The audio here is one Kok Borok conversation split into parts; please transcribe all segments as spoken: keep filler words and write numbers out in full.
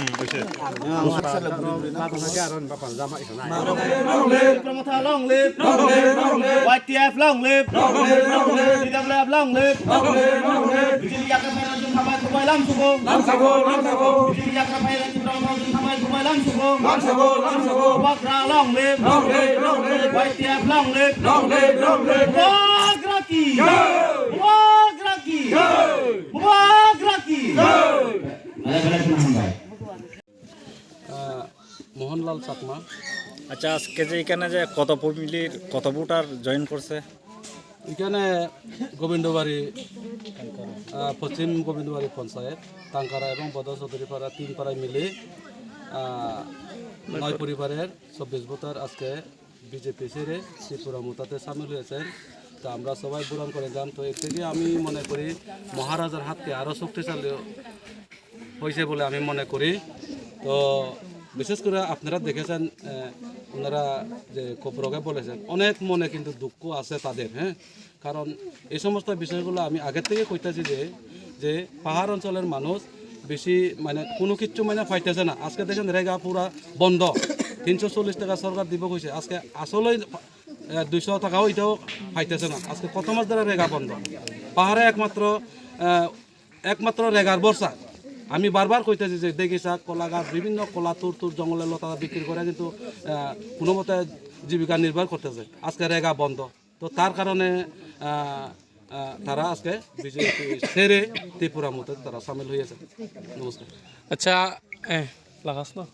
Tipra Motha long live! Long live, long live! Y T F long live! Long live, long live! T W F long live! Long live, long live! Bijili yakra phaina jung khamai khubai lam sugo! Lam sugo, lam sugo! Bijili yakra phaina jung khamai khubai lam sugo! Lam sugo, lam sugo! Bubagra long live! Long live, long live! Y T F long live! Long live, long live! Bubagra ki! Jai! Bubagra ki! Jai! Bubagra ki! Jai! আহ, মোহনলাল চাকমা। আচ্ছা, আজকে যে এখানে যে কত ফ্যামিলির কত voter join করছে? এখানে গোবিন্দবাড়ি, আহ, পশ্চিম গোবিন্দবাড়ি পঞ্চায়েত, টাঙ্কারা এবং বদ চৌধুরীপাড়া তিন পাড়ায় মিলে, আহ, নয় পরিবারের চব্বিশ ভোটার আজকে বিজেপি ছেড়ে ত্রিপুরা মোর্চাতে সামিল হয়েছেন। তো আমরা সবাই বরণ করে যান। তো এর থেকে আমি মনে করি মহারাজার হাতকে আরও শক্তিশালী হয়েছে বলে আমি মনে করি। তো বিশেষ করে আপনারা দেখেছেন, আহ, ওনারা যে কবরকে বলেছেন, অনেক মনে কিন্তু দুঃখ আছে তাদের, হ্যাঁ। কারণ এই সমস্ত বিষয়গুলো আমি আগের থেকে কইতাছি যে, যে পাহাড় অঞ্চলের মানুষ বেশি মানে কোনো কিচ্ছু মানে পাইতেছে না। আজকে দেখেন রেগা পুরা বন্ধ, তিনশো চল্লিশ টাকা সরকার দিব কইছে, আজকে আসলেই, আহ, দুইশো টাকাও এটাও পাইতেছে না। আজকে কত মাস ধরে রেগা বন্ধ, পাহাড়ে একমাত্র, আহ, একমাত্র রেগার ভরসা। আমি বারবার কইতেছি যে দেখি শাক, কলা গাছ, বিভিন্ন কলা তুর তুর জঙ্গলের লতা বিক্রি করে কিন্তু, আহ, কোনো মতে জীবিকা নির্বাহ করতেছে। আজকে রেগা বন্ধ, তো তার কারণে, আহ, আহ, তারা আজকে বিজেপি ছেড়ে ত্রিপুরা মোর্চাতে তারা সামিল হয়েছে। নমস্কার। আচ্ছা, এ, লাগাস না?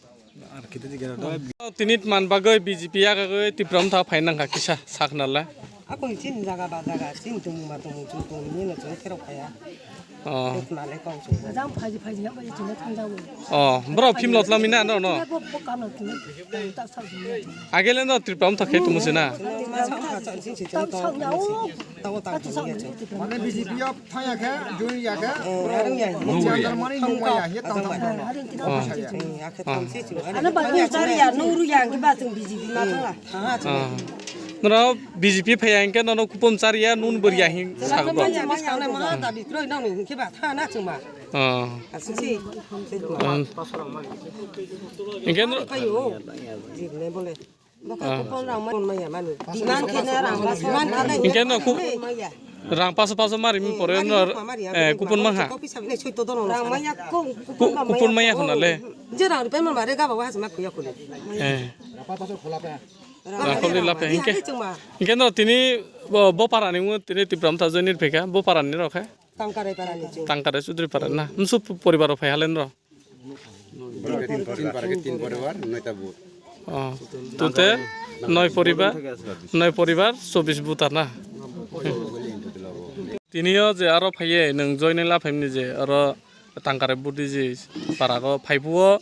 Tini tman bagwi B J P yakagwi Tipra Motha phai nangkha kisa saknale. Akung chini jaga ba jaga, chini tongmung ba tongmung, chini tongmung ni no chwng kherok phaiya. Oh. Tma le kok chwng. Jang phaji phaji yang bai chini thang jawi. Oh, bro, phim lot lamina no, no. Bo, bo kam no tini, ta sa jini. Agele no Tipra Motha khe tumu sina. Chini ma sa ma sa chini chini tong tong. Mane B J P o thaya khe, join ya khe, Nungya. Nungya. Nungya. Ano ba nung chari ya, nung ru ya, ki ba chung B J P ma thang la. Noro B J P phaya hinkhe nono kupon chari ya, nun bwrwi ya hin sa bro. Manya ma sa na ma da bi kroi nang ni ke ba tha na chung ma. Ah. Asuk si. Hinkhe no. Payo. Jig ne bole. Baka kupon rang man maya mani. Demand kena rang man kena. Hinkhe no ku-, rang paso paso mari mi pore no, eh, kupon mangha. Rang maya ko kupon maya khona le. Je rang rupiah mama re gaba wa hasma kuya kule. Eh. Rang koli lape hinkhe. Hinkhe no tini bo, bo para ni mu tini Tipra Motha join ni pheka, bo para ni rokhe. Tangkarai para ni chung. Tangkarai Chudri para na. Msu poribar phai halen ro. Tin para ke tin poribar, noita booth. Oh, tute noi poribar, noi poribar, chobbish booth na. Tinio je aro phaiye, nwng join la phaimni je aro Tangkarai Buddhiji parago phaibuo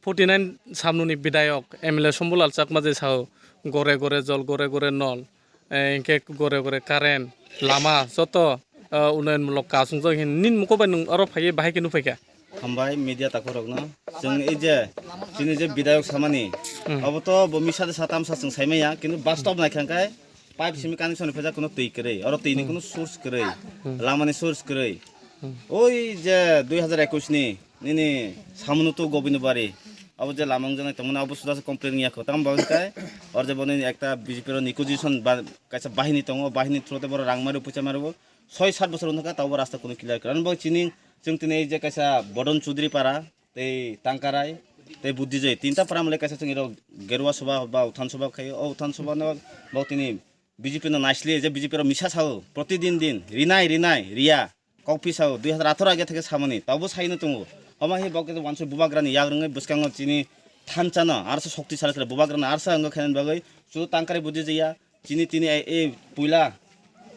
forty nine samnuni bidayok M L A Sombulal Chakma je sao gore gore jol gore gore nol. Eh, hinkhe gore gore current, lama, joto, eh, unnayon mulok kasung jok hin nin muko bai nwng oro phaiye bahai khe nuphaikha. Hambai media takhorokno. Chwng ei je, chini je bidayok samani, hmm, obo to bo misa de sa tamsa chwng saimaya, kintu bastob naikha khe pipe simi connection ni phaijak kuno twi kwrwi, oro twi ni, hmm, kuno source kwrwi, hmm, lama ni source kwrwi. Hmm. Oi je dui hazar ekush ni, Nini samung to Gobindobari. Abo je lama wngjaknai tongmani abo suda se complain ya kho. Tamo bagwi khe or je boni ekta B J P ro negotiation ba kaisa bahini tongo, bahini through te boro rang mari puisa mari bo soi sat bosor wngkha tabo rasta kunu clear kara. Bo chini chwng tini je kaisa Bodon Chudri para tei Tangkarai tei Buddhijoi tinta para mole kaisa chwng iro Gerua Sabha ba Uthan Sabha khaio. O Uthan Sabha no bo tini B J P no naisli je B J P ro misa sao protidin din rinai rinai riya. Kokphi sao, dui hazar atharo age theke samani, tabo saino tongo. Omo hai bo khe wansuk bubagrani yagrwngwi bwskango chini thanchano, arsa shokti sal khe bubagrano arsa wngkha khainani bagwi, chu Tangkarai Buddhijaya, chini tini e, e puila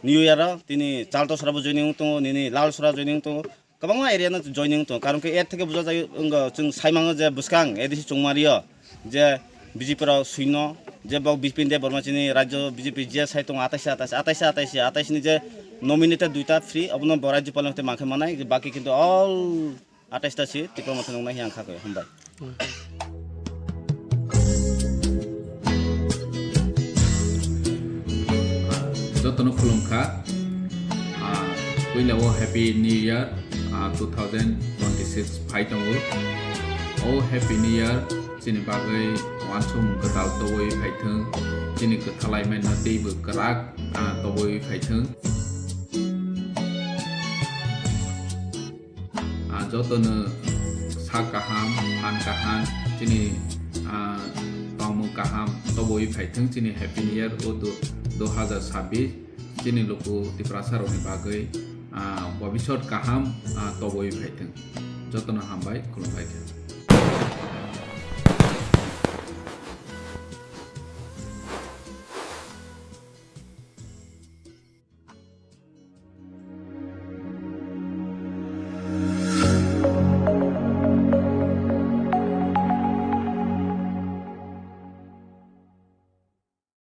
New Year o tini Chaltosora bo joining wng tongo, nini Lalsora joining wng tongo, kwbangma area no joining wng tongo. Karon khe er theke buja jai wngkha, chwng saimango je bwskang A D C Chongmario, je B J P rok suino, je bo Bipin Deb Borma chini rajyo B J P je sai tongo atais atais, atais atais, atais ni je nominated duita free, obono bo rajyopal no tei mankhe manai, baki kintu all atais ta si Tipra Motha nungnai hiya wngkha khe, hambai. Jotono khulumkha, ah, puila o Happy New Year, ah, two thousand twenty-six phai tongo. O Happy New Year chini bagwi uansukmung kwtal tobwi phaithwng, chini kwthalaimano teibo kwrak, ah, tobwi phaithwng. Ah, jotono sak kaham, phan kaham, chini, ah, tongmung kaham tobwi phaithwng chini Happy New Year o du-, dui hazar sabbish chini luku Tiprasa rokni bagwi, ah, bobisot kaham, ah, tobwi phaithwng. Jotono hambai, khulumbai khe.